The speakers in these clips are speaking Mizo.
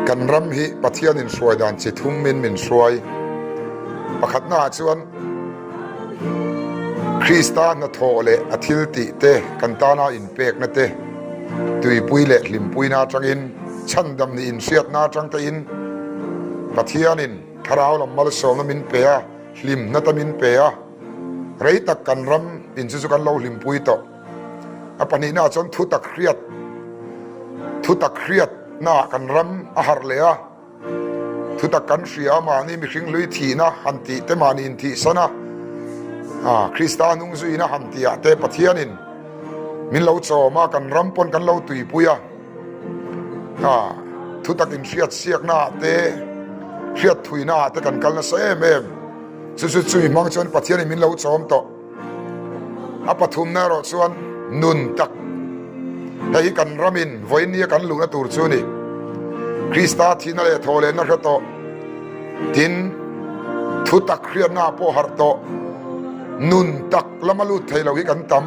Kan ram hi Pathianin hruai dan chi thumin min hruai. Pakhatnaah chuan Krista hnathawh leh a thil tih te, kan tana inpekna te, tuipui leh hlimpuina atangin, chhandam nih inhriatna atang tein Pathianin thlarau lam malsawmna min pe a, hlimna te min pe a, rei tak kan ram in chu chu kan lo hlimpui tawh. A pahnihnaah chuan thutak hriat, thutak hriatnaah kan ram a harh leh a, thutak kan hria a, mahni mihring hlui thihna han tih te, mahni inthihsan a, Krista hnung zuina han tihah te Pathianin min lo chawm a, kan ram pawn kan lo tuipui a, thutak inhriat siaknaah te, hriat thuinaah te kan kal nasa em em. Chu chu chumi hmang chuan Pathianin min lo chawm tawh. A pathumna erawh chuan nun tak. Hei hi kan ramin vawinia kan luhna tur chu a ni. Krista thihna leh thawhlehna hre tawh, tin, thu tak hriatna ah pawh harh tawh, nun tak lama lut thei lo hi kan tam.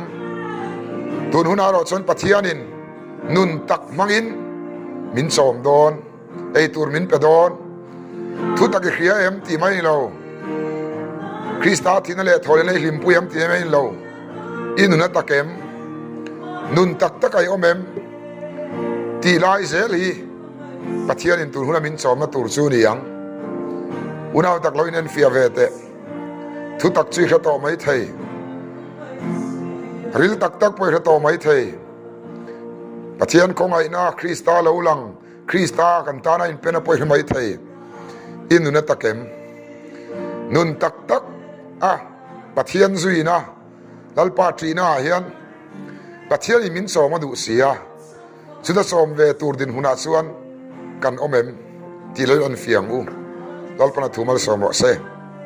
Tun hunah erawh chuan Pathianin nun tak hmangin min chawm dawn. Ei tur min pe dawn. Thu tak i hria em tih mai ni lo. Krista thihna leh thawhlehna i hlimpui em tih mai ni lo. I nun a tak em? Nun tak tak a i awm em? Tih lai zel hi Pathianin tun huna min chawmna tur chu ni ang. Unau tak lo inenfiah ve teh. Thu tak chu i hre tawh mai thei. Ril tak tak pawh i hre tawh mai thei. Pathian khawngaihna Krista lo lang. Krista kan tana inpen a pawih mai thei. I nun a tak em? Nun tak tak a Pathian zuina, Lalpa ṭihna ah hian Pathianin min chawm a duh si a, chuta chawm ve tur dinhmunah chuan kan awm em tih lo in an fiang u. Lalpan a thu malsawm rawh se.